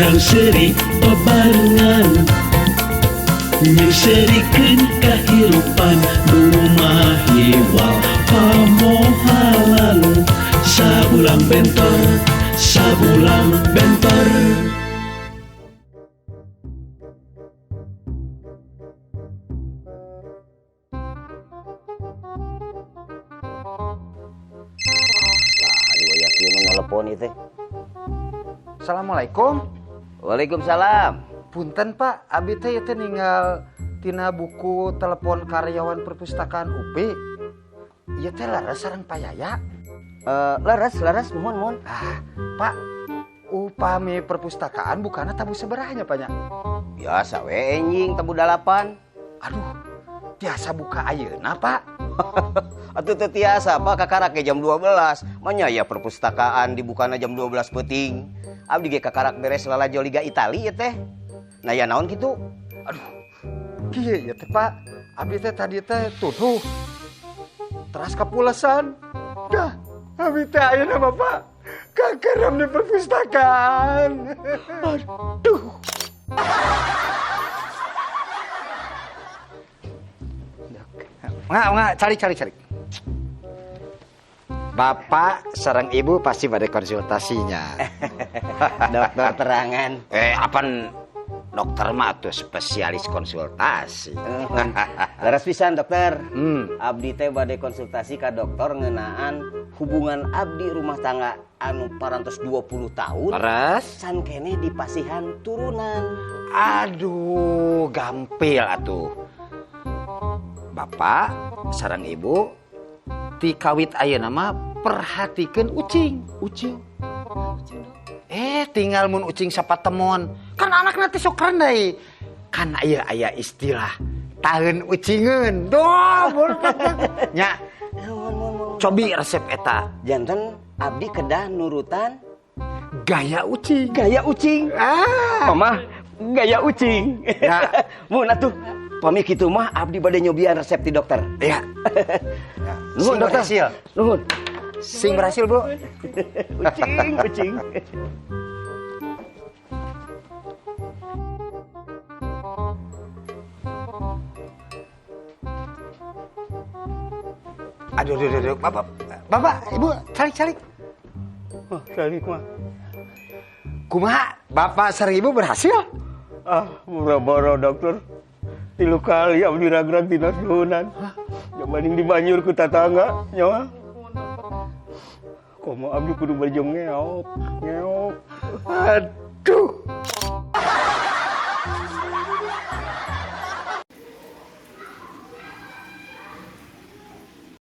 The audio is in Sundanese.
Urang seuri babarengan, Nyeungseurikeun kahirupan nu mahiwal pamohalan. Sabulang bentor, sabulang bentor. Nah, wayah kieu mah nelepon ieu teh. Assalamualaikum. Waalaikumsalam. Punten, Pak, abi teh ieu teh ninggal tina buku telepon karyawan perpustakaan UPI. Ieu teh leres sareng Pak Yaya? Leres, leres, mohon, mohon. Ah, Pak, upami perpustakaan bukana tabuh sabaraha nya, Pak, nya? Biasa we enjing tabuh 8. Aduh, tiasa buka ayeuna, Pak? Atuh teu tiasa, Pak, kakarak ge jam 12. Manya ya perpustakaan dibukana jam 12 peuting. Abdi ge kakarak beres lalajo Liga Itali ieu teh. Nah, ya naon kitu? Aduh, kieu ieu teh, Pak. Abdi teh tadi teh tuduh. Teras kapulesan. Dah, abdi teh ayeuna mah, Pak, kakaram di perpustakaan. Aduh. Enggak, enggak, cari, cari, cari. Bapak sareng ibu pasti pada konsultasinya. Dokter terangan. Apaan dokter mah tuh spesialis konsultasi. Leres pisan, dokter. Abdi teh bade konsultasi ka dokter ngeunaan hubungan abdi rumah tangga anu parantos 20 tahun. Leres? Can keneh dipasihan turunan. Aduh, gampil atuh. Bapak sareng ibu ti kawit ayeuna mah perhatikeun ucing. Ucing. Tinggal mun ucing sapatemon. Kan anak nanti sok rendai. Kan aya aya istilah taheun ucingeun. Duh, nya. Cobi resep eta. Janten abdi kedah nurutan gaya ucing. Gaya ucing. Ah. Mama, gaya ucing. Ya. Mun atuh pami kitu mah abdi bade nyobian resep ti dokter. Ya. Nuhun, Sing dokter. berhasil. Nuhun. Sing berhasil, Bu. Ucing, ucing. Aduh, aduh, aduh, aduh. Bapak, bapak, ibu, calik, calik. Oh, calik mah. Kumaha, bapak sareng ibu berhasil? Ah, boro-boro, dokter. 3 kali abdi ragrag dina suhunan. Hah? Jamaning dibanyur ku tatangga, nyawa. Komo abdi kudu berjong ngeok, ngeok. Aduh.